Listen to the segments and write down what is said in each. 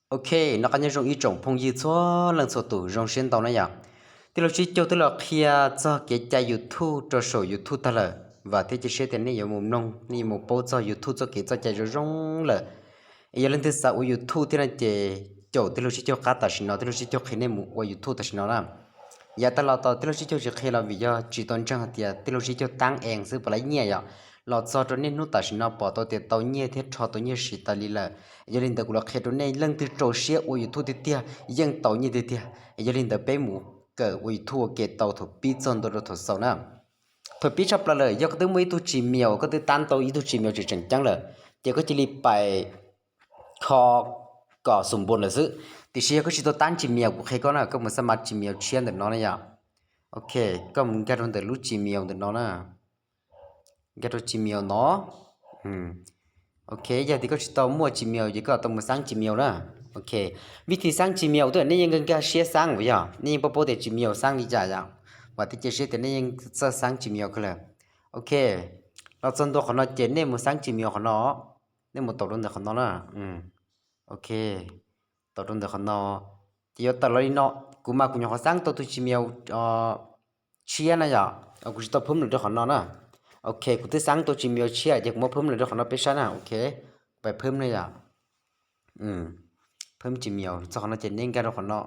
Ok, noj qab nyob zoo ib tsoom phooj ywg txhua leej txhua tus, zoo siab ntau na yom. Tij laug Tsib Caug twb los qhia txog kev cai YouTube rau saum YouTube tag lawm, vam thiab cia siab tias nej yuav mus mloog, nej yuav mus paub txog YouTube txoj kev txoj cai zoo zoo lawm. Es yog leej twg xav ua YouTube thiab no ces caum tij laug Tsib Caug qab tam sim no, tij laug Tsib Caug qhia nej mus ua YouTube tam sim no na. Yav tag los tau tij laug Tsib Caug tsis qhia los vim yog tsis tau ntseeg hais tias tij laug Tsib Caug taab ees xwb puas laib nyiaj yom. Los txog rau niaj hnub tam sim no pom tau tias tau nyiaj thiab rho tau nyiaj siv tas li lawm. Yog li ntawd kuv los qhia rau nej, leej twg rau siab ua YouTube tiag tiag yeej tau nyiaj tiag tiag. Yog li ntawd peb mus kawm ua YouTube ua ke tau thaum pib txog ntua rau thaum xaus na. Thaum pib tshaj plaws lawm yog koj twb muaj ib tug Gmail, koj twb taab tau ib tug Gmail tseem tseem ceeb lawm, ces koj cia li pais kho kom xum npus lawm xwb. Tiam sis yog koj tsis tau taab Gmail kuv qhia koj na, koj mus xab mav Gmail tshiab ntawm no na yom. Ok, koj mus nkag rau ntawm lub Gmail ntawm no na. Nkag rau Gmail no. Ok, yog tias koj tsis tau muaj Gmail ces koj tau mus xaab Gmail na. Ok, vij thi xaab Gmail twb nej yeej nkag nkag siab xaab uas yog nej yeej paub paub tias Gmail xaab li cas yom. Vam thiab cia siab tias nej yeej txawj xaab Gmail kawg lawm. Ok, los txog ntua qhov no ces nej mus xaab Gmail qhov no, nej mus tau rau ntawm qhov no na. Ok, tau rau ntawm qhov no, ces yuav tawm los li no. Kuv mas kuv nyuam qhuav xaab tau tus Gmail tshiab na yom, kuv tsis tau phwb lawm rau qhov no na. Ok, kuv twb xaab tau Gmail tshiab ces kuv muab phwb lawm rau qhov no peb saib na. Ok, pais phwb na yom. Phwb Gmail txog qhov no ces nej nkag rau qhov no.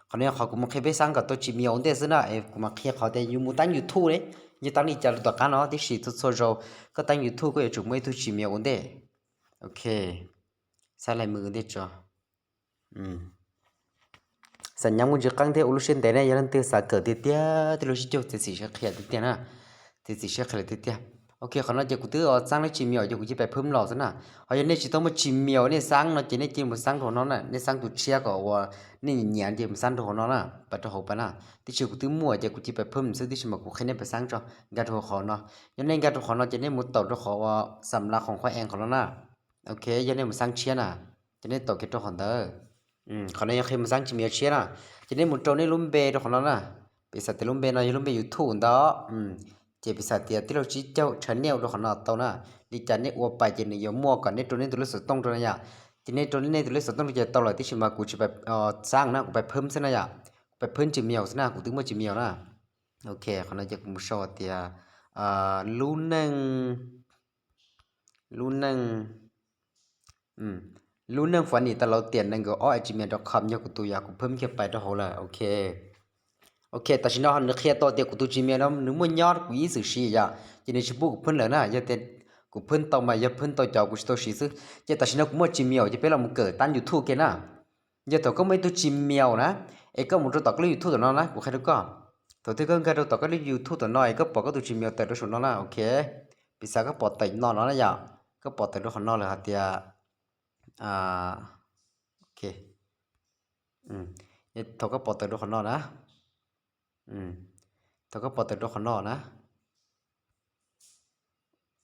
Qhov no yog qhov kuv mus qhia peb xaab kom tau Gmail ua ntej xwb na, es kuv mam qhia qhov tias yus mus taab YouTube ne, yog taab li cas rau tom qab no tib si txhua txhua zaus koj taab YouTube koj yuav tsum muaj ib tug Gmail ua ntej. Ok, xaib lais mus ua ntej tso. Xav nyab muaj ntsis qeeb thiab ua lub siab ntev ne, yog leej twg xav kawm tiag tiag tij laug Tsib Caug txiav txim siab qhia tiag tiag na, txiav txim siab qhia lawm tiag tiag. Ok, qhov no ces kuv twb xaab lub Gmail ces kuv cia li pais phwb los xwb na. Ho yog nej tsis tau muaj Gmail nej xaab no ces nej cia li mus xaab rau hauv no na, nej xaab tus tshiab kom uas nej nyiam nyiam ces mus xaab rau hauv no na, pais rau hauv pais na. Tiam sis kuv twb muaj ces kuv cia li pais phwb xwb, tiam sis mas kuv qhia nej pais xaab tso, nkag rau hauv qhov no. Yog nej nkag rau qhov no ces nej mus taum rau qhov uas xam lav khoom khuab ees qhov no na. Ok, yog nej mus xaab tshiab na, ces nej taum kiag rau qhov ntawd. Qhov no yog qhia mus xaab Gmail tshiab na, ces nej mus rau nej lub npe rau qhov no na. Piv xam tias lub npe no yog lub npe YouTube ntawd, ces piv xam tias tij laug Tsib Caug channel rau qhov no tau na. Li cas nej ua pais ces nws yuav muaj kom nej rau nej tus lej xov tooj rau na yom. Ces nej rau nej tus lej xov tooj rau ces tau lawm, tiam sis mas kuv tsis pais xaab na, kuv pais phwb xwb na yom. Kuv pais phwb Gmail xwb na, kuv twb muaj Gmail na. Ok, qhov no ces kuv mus sau tias lub neej, lub neej, lub neej funny tas laus tiam nees nkaum ob at gmail dot com yog kuv tus yom, kuv phwb kiag pais rau hauv lawm. Ok, ok, tam sim no nws qhia tau tias kuv tus Gmail no nws muaj nyob kuv ib txwm siv yom, ces nws tsis pub kuv phwb lawm na. Yog tias kuv phwb tau mas yog phwb tau cov kuv tsis tau siv xwb. Ces tam sim no kuv muaj Gmail ces peb los mus kawm taab YouTube ke na. Yog thaum koj muaj ib tug Gmail na, es koj mus rau tom koj lub YouTube tom no na, kuv qhia rau koj. Thaum twg koj nkag rau tom koj lub YouTube tom no es koj pom koj tus Gmail tawm rau saum no na, ok. Piv xam koj pom tawm no no na yom, koj pom tawm rau qhov no lawm hais tias, ok, thaum koj pom tawm rau qhov no na, thaum koj pom tawm rau qhov no na,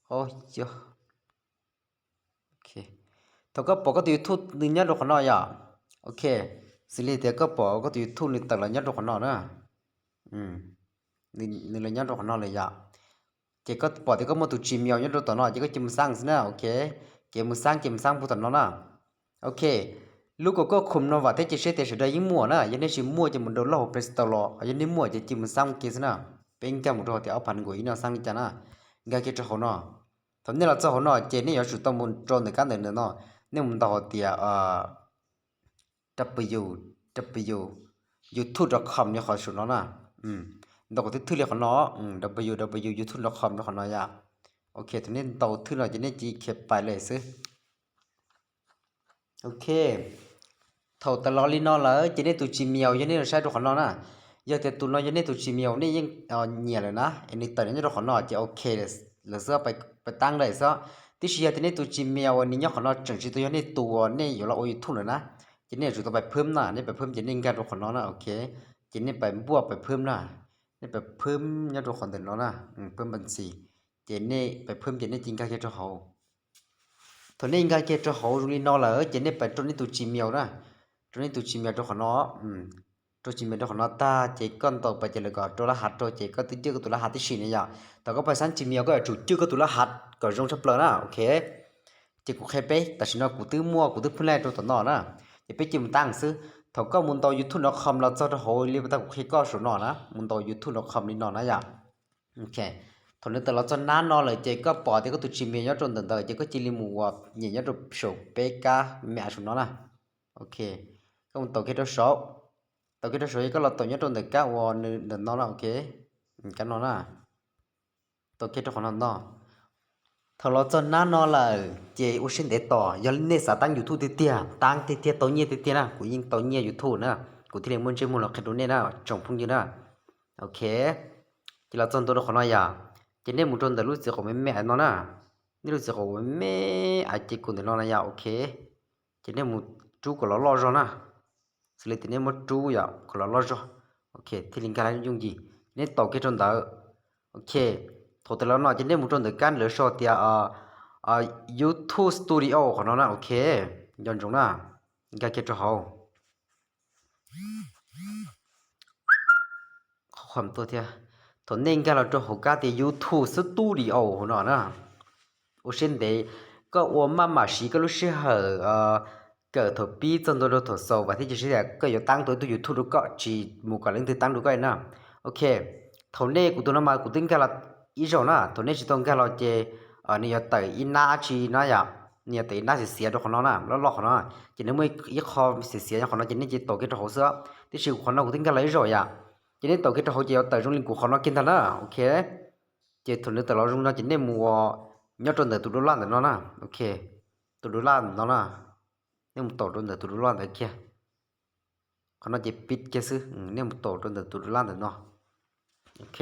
o, thaum koj pom koj tus YouTube nws nyob rau qhov no yom, ok, xws li tias koj pom koj tus YouTube nws tawm los nyob rau qhov no na, nws los nyob rau qhov no lawm yom, ces koj pom tias koj muaj tus Gmail nyob rau tom no ces koj cia mus xaab xwb na, ok. Ces mus xaab, ces mus xaab puag tom no na. Ok, lub Google Chrome no vam thiab cia siab tias sawv daws yeej muaj na, yog nej tsis muaj ces mus download hauv Play Store los, ho yog nej muaj ces cia mus xaab ua ke xwb na. Peb nkag mus rau hauv tias ob phav nees nkaum ib no xaab li cas na, nkag kiag rau hauv no. Thaum nej los txog hauv no ces nej yuav tsum tau mus rau ntawm kab ntawv ntawm no, nej mus ntaus hais tias w w w youtube dot com li qhov saum no na. Ntaus kom thwj thwj li qhov no, w w w youtube dot com li qhov no yom. Ok, thaum nej ntaus thwj no ces nej cia li khiav pais lawm xwb. Ok, thaum tas los li no lawm ces nej tus Gmail yog nej los saib rau qhov no na. Yog tias tus no yog nej tus Gmail nej yeej nyiam lawm na, es nws tawm nyob rau qhov no ces ok lawm xwb, pais taab lawm xwb. Tiam sis yog tias nej tus Gmail uas nws nyob qhov no tseem tsis tau yog nej tus uas nej yuav los ua YouTube lawm na, ces nej yuav tsum tau pais phwb na. Nej pais phwb ces nej nkag rau qhov no na, ok, ces nej pais npuaj pais phwb na. Nej pais phwb nyob rau qhov ntawm no na, phwb npa ntxis, ces nej pais phwb ces nej cia li nkag kiag rau hauv. Thaum nej nkag kiag rau hauv zoo li no lawm ces nej pais rau nej tus Gmail na, rau nej tus Gmail rau qhov no, rau Gmail rau qhov no tag ces koj ntaus pais ces lawv kom rau lab hav rau ces koj twb cwj koj tus lab hav tib si na yom. Thaum koj pais xaab Gmail koj yuav tsum cwj koj tus lab hav kom zoo tshaj plaws na, ok. Ces kuv qhia peb, tam sim no kuv twb muaj, kuv twb pheej laij rau tom no na. Ces peb cia mus tab xwb. Thaum koj mus ntaus YouTube dot com los txog rau hauv li tau kuv qhia koj saum no na, mus ntaus YouTube dot com li no na yom. Thaum nws tawm los txog nab no lawm ces koj pom tias koj tus Gmail nyob rau ntawm ntawd ces koj cia li mus ua nyem nyob rau saum peb kab me me saum no na. Ok, koj mus taus kiag rau saud. Taus kiag rau saud ces koj los taus nyob rau ntawm kab uas nws ntawm no na, ok. Kab no na. Taus kiag rau qhov no no. Thaum los txog nab no lawm ces ua siab ntev tos, yog nej xav tab YouTube tiag tiag, tab tiag tiag tau nyiaj tiag tiag na, kuv yeej tau nyiaj YouTube na, kuv thiaj li muaj ntsej muag los qhia rau nej na tsoom phooj ywg na. Ok, ces los txog ntua rau qhov no yom, ces nej mus rau ntawm lub txiv qaum me me no na, nej lub txiv qaum me me ces kaum ntawm no na yom, ok. Ces nej mus rub kom los loj zog na, xws li tias nej muab rub yom kom los loj zog, ok, thiaj li nkag los yooj yim. Ces nej taus kiag rau ntawd, ok. Thaum tawm los no ces nej mus rau ntawm kab lawv sau tias YouTube Studio qhov no na, ok. Nco ntsoov na, nkag kiag rau hauv. Qhov thiab, thaum nej nkag los rau hauv kab tias YouTube Studio hauv no na, ua siab ntev, koj ua maj mam siv koj lub sij hawm kawm thaum pib txog ntua rau thaum xaus vam thiab cia siab tias koj yuav tab tau ib tug YouTube rau koj, tsis mus kom leej twg tab rau koj na. Ok, thaum nej, kuv tus no mas kuv twb nkag los ib zaug na, thaum nej tsis tau nkag los ces nws yuav tawm ib nab dab tsi na yom, nws yuav tawm ib nab xiav xiav rau qhov no na, loj loj qhov no, ces nws muaj ib qho xiav xiav nyob qhov no ces nej cia li taus kiag rau hauv xwb. Tiam sis kuv qhov no kuv twb nkag los ib zaug yom, ces nej taus kiag rau hauv ces yuav tawm zoo li kuv qhov no kiag ntag na, ok. Ces thaum nws tawm los zoo no ces nej mus ua nyob rau ntawm tus dollar ntawm no na, ok. Tus dollar ntawm no na, nej mus taus rau ntawm tus dollar ntawd kiag. Qhov no ces pib kiag xwb, nej mus taus rau ntawm tus dollar ntawm no. Ok,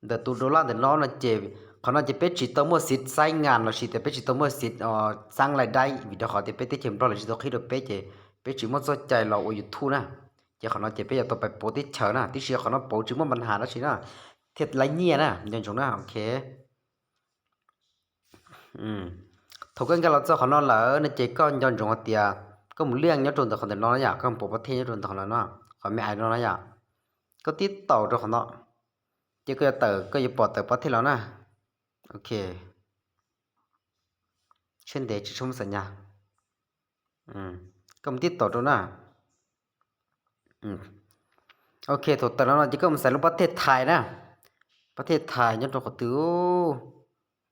ntawm tus dollar ntawm no no ces, qhov no ces peb tsis tau muaj xiv xaiv ngas lossis tias peb tsis tau muaj xiv xav lais daib vim rau qhov tias peb teb chaws Nplog lawv tsis tau qhib rau peb ces peb tsis muaj txoj cai los ua YouTube na. Ces qhov no ces peb yuav tau pais pauv teb chaws na, tiam sis qhov no pauv tsis muaj npa nhas dab tsi na, thiaj laiv nyiaj na, nco ntsoov na, ok. Thaum koj nkag los txog qhov no lawm no ces koj nco ntsoov hais tias koj mus liaj nyob rau ntawm qhov ntawm no na yom, koj mus pauv pab thej nyob rau ntawm qhov no no, qhov me ais no na yom. Koj tib taus rau qhov no, ces koj yuav tawm, koj yuav pom tawm pab thej los na. Ok, siab ntev tsis tshua muaj xam nyas. Koj mus tib taus rau na. Ok, thaum tawm los no ces koj mus xaiv lub pab thej thais na. Pab thej thais nyob rau qhov twg?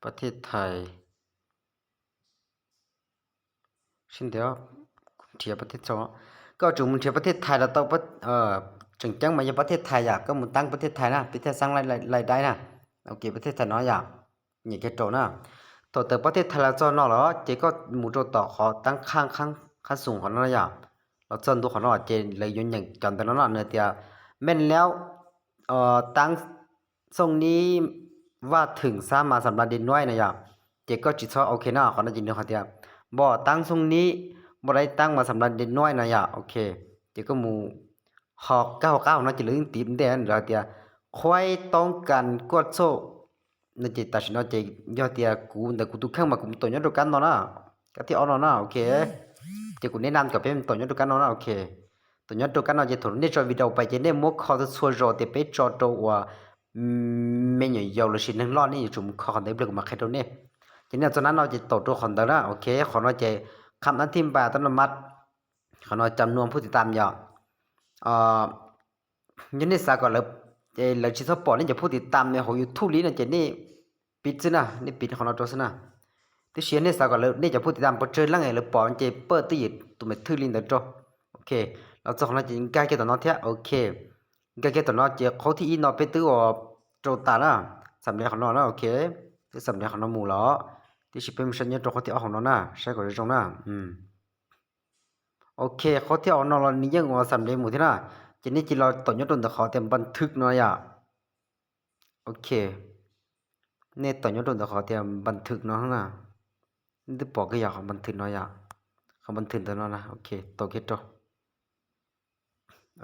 Pab thej thais, siab ntev, nrhiav pab thej tso. Koj tsuas mus nrhiav pab thej thais los tau, tseem ceeb mas yog pab thej thais yom, koj mus tab pab thej thais na, pab thej xav lais daib na. Ok, pab thej thais no yom, nyem kiag rau na. Thaum tawm pab thej thais los txog no lawm ces koj mus rau tom qhov tab qhab xoos qhov no yom, los txog ntua qhov no ces lawv yuav nyeem cov ntawv no no nws tias แม่นแล้ว ตั้งช่องนี้ว่าถึงสามารถสำเร็จได้น้อย no yom. Ces koj tsis txhob ok na, qhov no ces nws hais tias บ่ตั้งช่องนี้ บ่ได้ตั้งมาสำเร็จได้น้อย no yom. Ok, ces koj mus ho kab hauv qab hauv no ces lawv yeej tiv ntej lawv hais tias ค่อยต้องการกวดสอบ no ces tam sim no ces yog tias kuv ntawm kuv tus kheej mas kuv mus taus nyob rau kab no na, kab thib ob no na, ok. Ces kuv nes nam kom peb mus taus nyob rau kab no na, ok. Taus nyob rau kab no ces thaum nej tso video pais ces nej muab kho txhua txhua zaus tias peb tso rau uas me nyuam yaus lossis neeg loj, nej yuav tsum mus kho qhov ntawd ib pliag kuv mam qhia rau nej. Ces nej txog nab no ces taus rau qhov ntawd na, ok. Qhov no ces คำอธิบายอัตโนมัติ qhov no จำนวนผู้ติดตาม yom. Yog nej xav kom lawv tsis txhob pom nej cov ผู้ติดตาม hauv YouTube li no ces nej piv xwb na, nej piv qhov no rau xwb na. Tiam sis yog nej xav kom nej cov ผู้ติดตาม pov tsawg leej lawv pom ces pab twb yim tus me thwj li ntawd rau. Ok, los txog qhov no ces nkag kiag tom no thiab, ok. Nkag kiag tom no ces qhov thib ib no peb twb ua rau tas na, xam le qhov no na, ok. Twb xam le qhov no mus los, tiam sis peb mus saib nyob rau qhov thib ob hauv no na, saib kom zoo zoo na. Ok, qhov thib ob no los nws yeej ua xam le mus thiab na. Ces nej cia li los taus nyob rau ntawm qhov tias บันทึก no yom. Ok, nej taus nyob rau ntawm qhov tias บันทึก no na. Nej twb pom kiag yog qhov บันทึก no yom, qhov บันทึก ntawm no na, ok, taus kiag rau.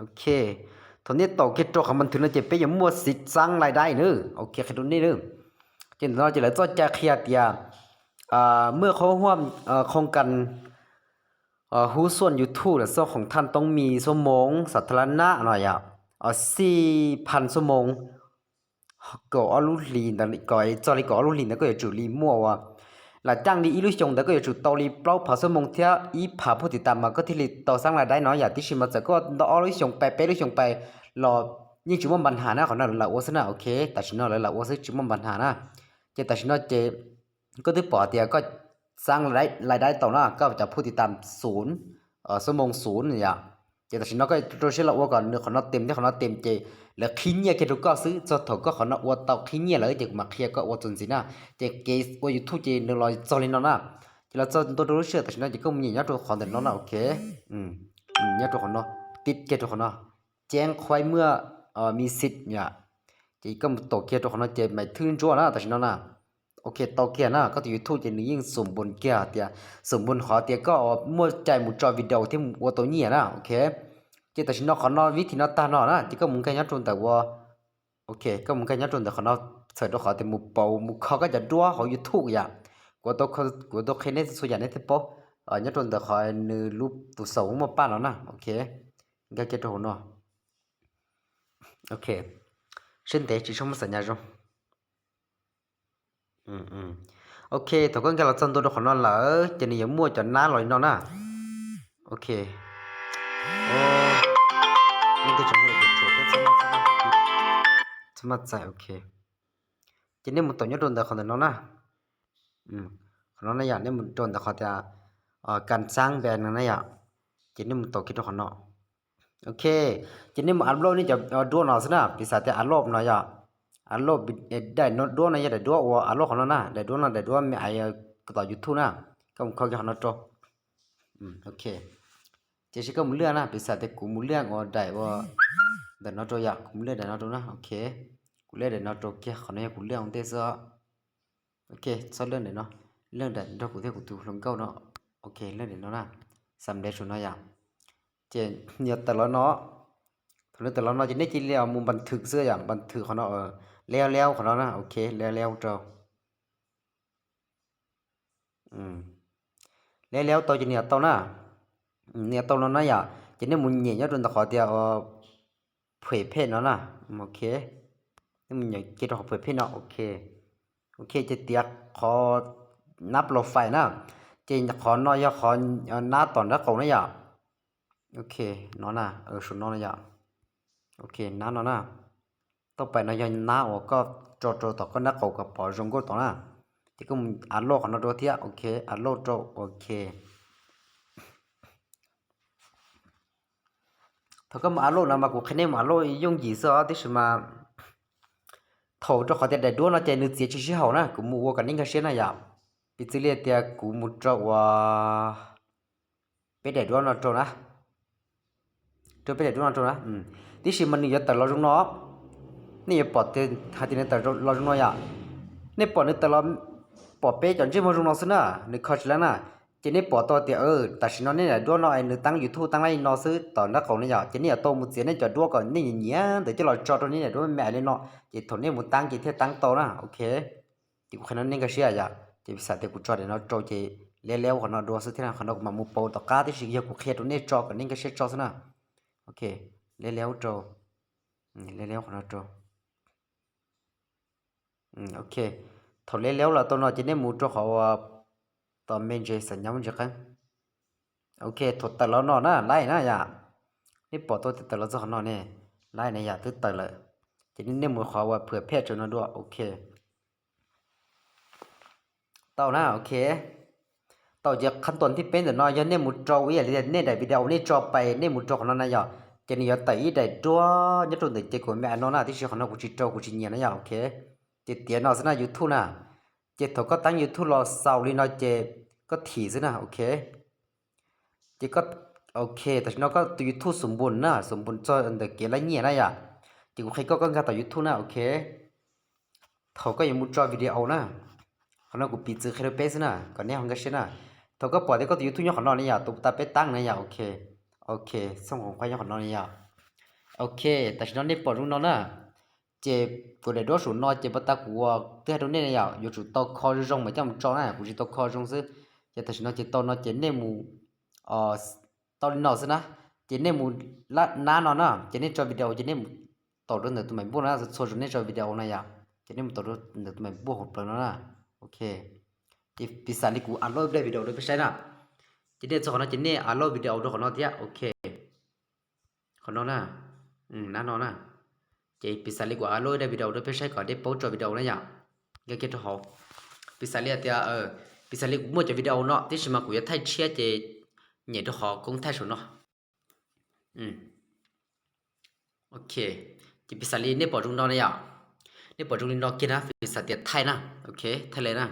Ok, thaum nej taus kiag rau qhov บันทึก no ces peb yuav muaj สร้างรายได้ na. Ok, qhia rau nej na. Ces ntawm no ces lawv txoj cai qhia tias เมื่อเข้าร่วมโครงการ หุ้นส่วน YouTube ต้องมีชั่วโมงสาธารณะ no yom, สี่พัน ชั่วโมง kaum ob lub hlis ntawd, kom txog li kaum ob lub hlis ntawd koj yuav tsum li muaj ua Lam caij li ib lub xyoos ntawd koj yuav tsum tau li plaub phav xuab moos thiab ib phav phub tiv tas mas koj thiaj li tau xaab lais daib no yom. Tiam sis mas txawm koj ntau ob lub xyoos pais peb lub xyoos pais los yeej tsis muaj npa nhas na, qhov no lawv lam ua xwb na. Ok, tam sim no lawv lam ua xwb tsis muaj npa nhas na. Ces tam sim no ces koj twb pom tias koj xaab lais daib tau na, koj cov phub tiv tas xuv, xuab moos xuv yom. Ces tam sim no koj rau siab los ua kom nws qhov no tes thiab qhov no tes ces lawv qhib nyiaj kiag rau koj xwb. Txog thaum koj qhov no ua tau qhib nyiaj lawm ces kuv mam qhia koj ua txuas ntxiv na. Ces kev ua YouTube ces nws los txog li no na. Ces los txog ntua rau lub sij hawm tam sim no ces koj mus nyem nyob rau qhov ntawm no na, ok. Nyob rau qhov no, tib kiag rau qhov no, ceeb khuaib muaj mi xij yom. Ces koj mus taum kiag rau qhov no ces mam thwb ntsuab na tam sim no na. Ok, tau kiag na, koj tus YouTube ces nws yeej xum npun kiag tias, xum npun qhov tias koj muaj cai mus tso video thiab mus ua tau nyiaj na, ok. Ces tam sim no qhov no vib thim no tag no na ces koj mus nkag nyob rau ntawm ua, ok, koj mus nkag nyob rau ntawm qhov no, txhawm rau qhov tias mus pauv mus kho koj cov duab hauv YouTube yom. Kuv tau qhia nej txhua yam nej thiaj paub. Nyob rau ntawm qhov nws lub tus xaum muaj paj no na, ok. Nkag kiag rau hauv no. Ok, siab ntev tsis tshua muaj xam nyas zoo. Ok, thaum koj nkag los txog ntua rau qhov no lawm ces nws yuav muaj cov nab los li no na. Ok, txhob maj txaim, ok. Ces nej mus taum nyob rau ntawm qhov ntawm no na. Qhov no na yom, nej mus rau ntawm qhov tias kas xaab npe no na yom. Ces nej mus taum kiag rau qhov no. Ok, ces nej mus upload nej cov duab no xwb na, piv xam tias upload no yom. Upload daim duab no yog daim duab uas upload qhov no na, daim duab no daim duab me ais tom YouTube na. Koj mus kho kiag qhov no rau. Ok, ces sis koj mus leej na, piv xam tias kuv mus leej ua daim ua ntawm no rau yom, kuv mus leej daim no rau na, ok. Kuv leej daim no rau kiag, qhov no yog kuv leej ua ntej xwb. Ok, txhob leej daim no, leej daim nrog kuv thiab kuv tus hluas nkauj no. Ok, leej daim no na, xam ntev saum no yom. Ces nws yuav tawm los no, thaum nws tawm los no ces nej cia li mus npas thwm xwb yom, npas thwm qhov no, leeb leeb qhov no na, ok, leeb leeb rau. Leeb leeb tau ces nws yuav tau na, nws yuav tau no na yom, ces nej mus nyem nyob rau ntawm qhov tias phuem phej no na, ok. Nej mus nyem kiag rau qhov phuem phej no, ok. Ok, ces tiav qhov nab profile na, ces qhov no yog qhov nab tom nraub qaum na yom. Ok, no na, saum no na yom. Ok, nab no na. Tau pais no yog nab uas koj tso rau tom koj nraub qaum kom pom zoo nkauj tod na. Ces koj mus upload qhov no rau thiab, ok, upload rau, ok. Thaum koj mus upload no mas kuv qhia nej mus upload yooj yim xwb os, tiam sis mas thaum rau qhov tias daim duab no ces nws txiav tsis sib haum na, kuv mus ua kom nej nkag siab na yom. Piv txwv li tias kuv mus rau ua peb daim duab no rau na, rau peb daim duab no rau na, tiam sis mas nws yuav tawm los zoo no. Nej yuav pom hais tias nws tawm los zoo no yom. Nej pom nws tawm los, pom peb cov ntsej muag zoo no xwb na, nws kho tsis leej na. Ces nej pom tau tias tam sim no nej daim duab no es nws taab YouTube taab li no xwb tom nraub qaum ne yom, ces nej yuav tau mus txiav nej cov duab kom nej nyiam nyiam ntawd coj los tso rau nej daim duab me me li no, ces thaum nej mus taab ces thiaj taab tau na, ok. Ces kuv qhia no nej nkag siab yom, ces piv xam tias kuv tso daim no rau ces liab liab qhov no dua xwb thiab, qhov no kuv mam mus pauv tom qab, tiam sis yog kuv qhia rau nej tso kom nej nkag siab tso xwb na. Ok, liab liab rau, liab liab qhov no rau. Ok, thaum liab liab los tau no ces nej mus rau qhov uas tom me ntsis xam nyas muaj ntsis qeeb. Ok, thaum tawm los no na, laib na yom. Nej pom tau tias tawm los txog qhov no ne, laib na yom, twb tawm lawm. Ces nej mus qhov uas phuam phej tsaws no dua, ok. Tau na, ok. Tau ces qhab tuas thib peb ntawm no yog nej mus rau ib yam li nej daim video nej tso pais nej mus rau qhov no na yom, ces nws yuav tawm ib daim duab nyob rau ntawm ces kuv me no na, tiam sis qhov no kuv tsis rau kuv tsis nyiam na yom, ok. Ces tiav no xwb na YouTube na. Ces thaum koj taab YouTube los xaus li no ces koj thim xwb na, ok. Ces koj, ok, tam sim no koj tus YouTube xum npun na, xum npun txog ntawm kev laij nyiaj na yom. Ces kuv qhia koj, koj nkag tom YouTube na, ok. Thaum koj yuav mus tso video na, qhov no kuv piv txwv qhia rau peb xwb na kom nej ho nkag siab na. Thaum koj pom tias koj tus YouTube nyob qhov no ne yom, tus tas peb taab na yom, ok. Ok, txhooj qhov nqhuaib nyob qhov no ne yom. Ok, tam sim no nej pom zoo no na. Ces kuv daim duab saum no ces pas tas kuv twb hais rau nej ne yom, yuav tsum tau kho zoo zoo mas coj mus tso na, kuv tsis tau kho zoo xwb. Ces tam sim no ces tau no ces nej mus tau li no xwb na. Ces nej mus nab no na, ces nej tso video ces nej mus taum rau ntawm tus maim npuaj no na, txhua zaus nej tso video na yom, ces nej mus taum rau ntawm tus maim npuaj hauv plawv no na. Ok, Ces piv xam li kuv upload daim video rau peb saib na. Ces nej txog qhov no ces nej upload video rau qhov no thiab, ok. Qhov no na, nab no na. Ces piv xam li kuv upload daim video rau peb saib kom nej paub tso video na yom. Nkag kiag rau hauv. Piv xam li tias, piv xam li kuv muaj cov video no tib si mas kuv yuav thaij tshiab ces nyem rau qhov koob thaij saum no. Ok, ces piv xam li nej pom zoo no na yom. Nej pom zoo li no kiag na, piv xam tias thaij na, ok, thaij li na.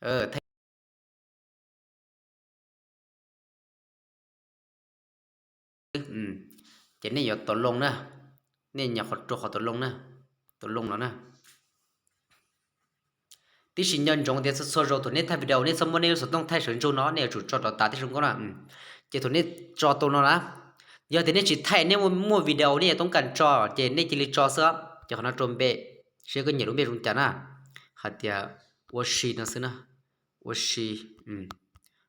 Thaij Ces nej yuav tau loo na, nej nyem qhov rau qhov tau loo na, tau loo no na. Tib si nco ntsoov tias txhua txhua zaus thaum nej thaij video nej txhob muab nej lub xov tooj thaij sawv ntsug no, nej yuav tsum tso rov tas thiab zoo nkauj na. Ces thaum nej tso tau no na, yog tias nej tsis thaij nej muaj video nej yuav toob kas tso, ces nej cia li tso xwb, ces qhov no rau npe, seb koj nyiam lub npe zoo cas na, hais tias ua si no xwb na, ua si,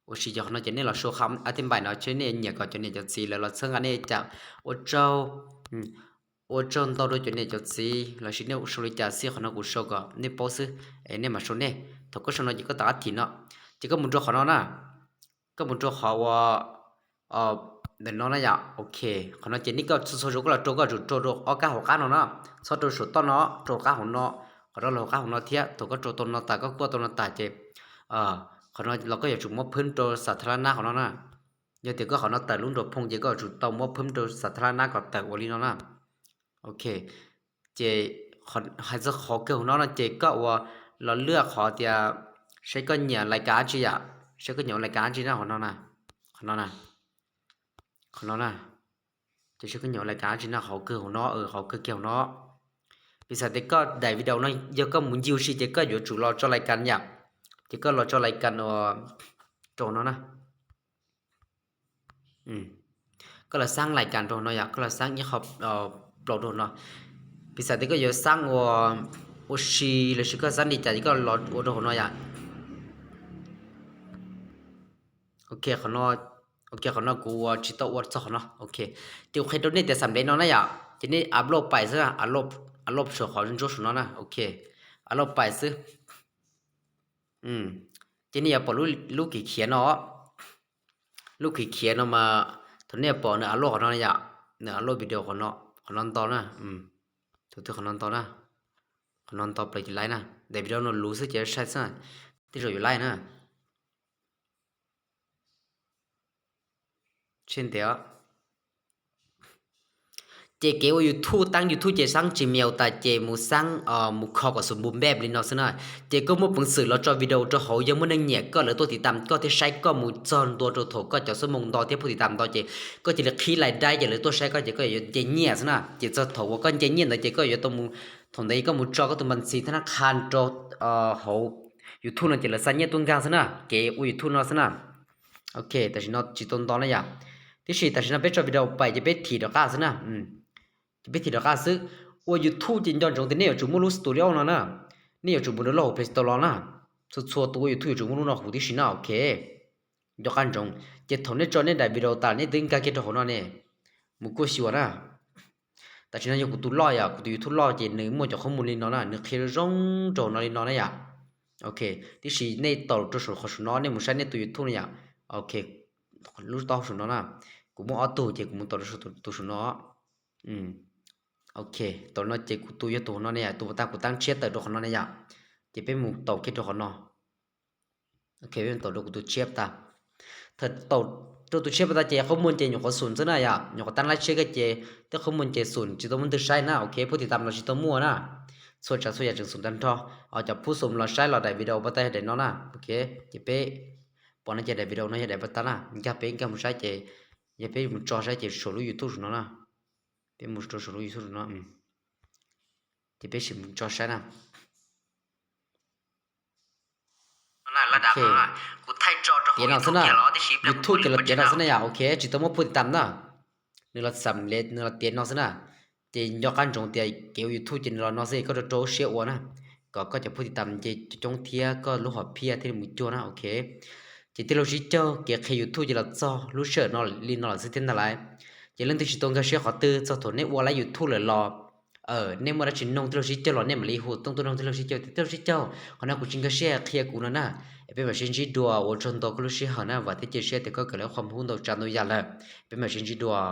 ua si ces qhov no ces nej los sau qhov a ti npaim no seb nej nyiam kom cov niam cov txiv lawv los txhawb nqa nej cas, ua tsaug, ua tsaug ntau rau cov niam cov txiv los sis nej sau li cas xij, qhov no kuv sau kom nej paub xwb, es nej mam sau nej. Thaum koj sau no ces koj tom qab thim no, ces koj mus rau qhov no na, koj mus rau qhov ua ntawm no na yom, ok. Qhov no ces nej koj txhua txhua zaus koj los rau koj yuav tsum rau rau ob kab hauv qab no na, txhob rau saum toj no, rau qab hauv no, qhov no los hauv qab hauv no thiab. Thaum koj rau tau no tas koj kuaj tau no tas ces qhov no los koj yuav tsum muab phwb rau xam thab lab nab qhov no na. Yog tias koj qhov no tawm lub nroos phoo ces koj yuav tsum tau muab phwb rau xam thab lab nab kom tawm ua li no na. Ok, ces hais txog qhov kawg hauv no no ces koj ua los lwaj qhov tias saib koj nyiam lais kas dab tsi yom, saib koj nyiam ua lais kas dab tsi na, qhov no na, qhov no na, qhov no na. Ces saib koj nyiam ua lais kas dab tsi na, qhov kawg hauv no, qhov kawg kiag hauv no. Piv xam tias koj daim video no yog koj mus ncig ua si ces koj yuav tsum los tso lais kas yom, ces koj los tso lais kas rau hauv no na. Koj los xab lais kas rau hauv no yom, koj los xab ib qho plaus rau hauv no. Piv xam tias koj yuav xab ua, ua si los sis koj xab li cas ces koj los ua rau hauv no yom. Ok, qhov no, ok, qhov no kuv ua tsis tau ua txog qhov no, ok. Ces kuv qhia rau nej tias xam npe no na yom, ces nej upload pais xwb, upload saum qhov ntsuab saum no na, ok. Upload pais xwb. Ces nej yuav pom lub khiv khiav no, lub khiv khiav no mas thaum nej yuav pom nws upload qhov no yom, nws upload video qhov no, qhov no nto na, thaum twg qhov no nto na, qhov no nto plaws ces laib na, daim video no luv xwb ces sai xwb, tej zaum yuav laib na. Ces kev ua YouTube, taab YouTube ces xaab Gmail tas ces mus xaab, mus kho kom xum npu npej li no xwb na. Ces koj muaj peev xwm los tso video rau hauv, yog muaj neeg nyiam koj lawv tuaj tiv tam koj thiab saib koj mus txog ntua rau thaum koj cov xuab moos nto thiab phoj tiv tam nto ces koj cia li qhib lais daib ces lawv tuaj saib koj ces koj yuav nce nyiaj xwb na. Ces txog thaum uas koj nce nyiaj ntawd ces koj yuav tau mus, thaum ntawd koj mus tso koj tus npa ntxis thab nab qha rau hauv YouTube no ces lawv xa nyiaj tuaj nkag xwb na. Kev ua YouTube no xwb na. Ok, tam sim no tsis tau nto na yom. Tiam sis tam sim no peb tso video pais ces peb thim rov qab xwb na. Ces peb thim rov qab xwb. Ua YouTube ces nco ntsoov tias nej yuav tsum muaj lub studio no na. Nej yuav tsum mus rau lub hauv Play Store los na. Txhua txhua tus ua YouTube yuav tsum muaj lub no huv tib si na, ok. Nco qab ntsoov, ces thaum nej tso nej daim video tas nej twb nkag kiag rau hauv no ne, mus kuaj xyuas na. Tam sim no yog kuv tus loj yom, kuv tus YouTube loj ces nws muaj cov qhob muag li no na, nws qhia zoo rau hauv no li no na yom. Ok, tiam sis nej taus rau saum qhov saum no nej mus saib nej tus YouTube na yom. Ok, lub taub hau saum no na, kuv muaj ob tug ces kuv mus taus rau saum tus saum no. Ok, taus no ces kuv tus yog tus hauv no ne yom, tus uas tag kuv taab tshiab tawm rau qhov no ne yom. Ces peb mus taus kiag rau qhov no. Ok, peb mus taus rau kuv tus tshiab tag. Thaum taus rau tus tshiab tag ces qhob muag ces nyuam qhuav xum xwb na yom, nyuam qhuav taab laib tshiab kawg ces tej qhob muag ces xum tsis tau muaj ntwg saib na, ok, phoj tiv tam los tsis tau muaj na. Txhua tsav txhua yam tseem xum tag nrho. Cov phub xum los saib los daim video pas tas yog daim no na, ok, ces peb pom no ces daim video no yog daim pas tas na, nkag peb nkag mus saib ces, yog peb mus tso saib ces saum lub YouTube saum no na. Peb mus rau saum lub YouTube saum no, ces peb sim mus tso saib na. Tiav no xwb na, YouTube ces los tiav no xwb na yom, ok, tsis tau muaj phoj tiv tam na. Nws los xam le nws los tiav no xwb na. Ces nco qab ntsoov tias kev ua YouTube ces nws los no xwb, koj rau rau siab ua na, kom koj cov phoj tiv tam ces coob thiab koj lub hom phiaj thiaj li mus cuag na, ok. Ces tij laug Tsib Caug kev qhia YouTube ces los txog lub sij hawm no li no lawm xwb thiab ntag lauj. Ces leej twg tsis tau nkag siab qhov twg txog thaum nej ua lawm YouTube lawm los nej muaj dab tsi nug tij laug Sib Caug los nej mam li hu tuaj nug tij laug Sib Caug tias, tij laug Sib Caug, qhov no kuv tsis nkag siab, qhia kuv no na. Peb mam sib ntsib dua, ua tsaug ntau koj lub sij hawm na, vam thiab cia siab tias koj kawm lawv qhov muag ntau tsav ntau yam lawm. Peb mam sib ntsib dua.